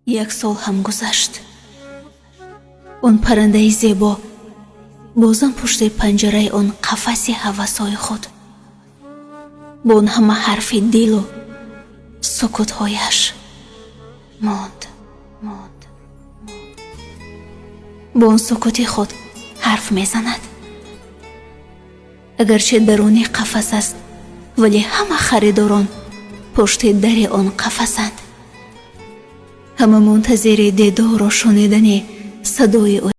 Як сол ҳам гузашт. Он паррандаи зебо бозам пушти панҷараи он қафаси ҳавасҳои худ бо он ҳама ҳарфи дилу сукутҳояш монд, монд. Бо он сукути худ ҳарф мезанад. Агарчи даруни қафас аст, вале ҳама харидорон пушти дари он қафасанд, ҳама мунтазири дидору шунидани садои ӯ.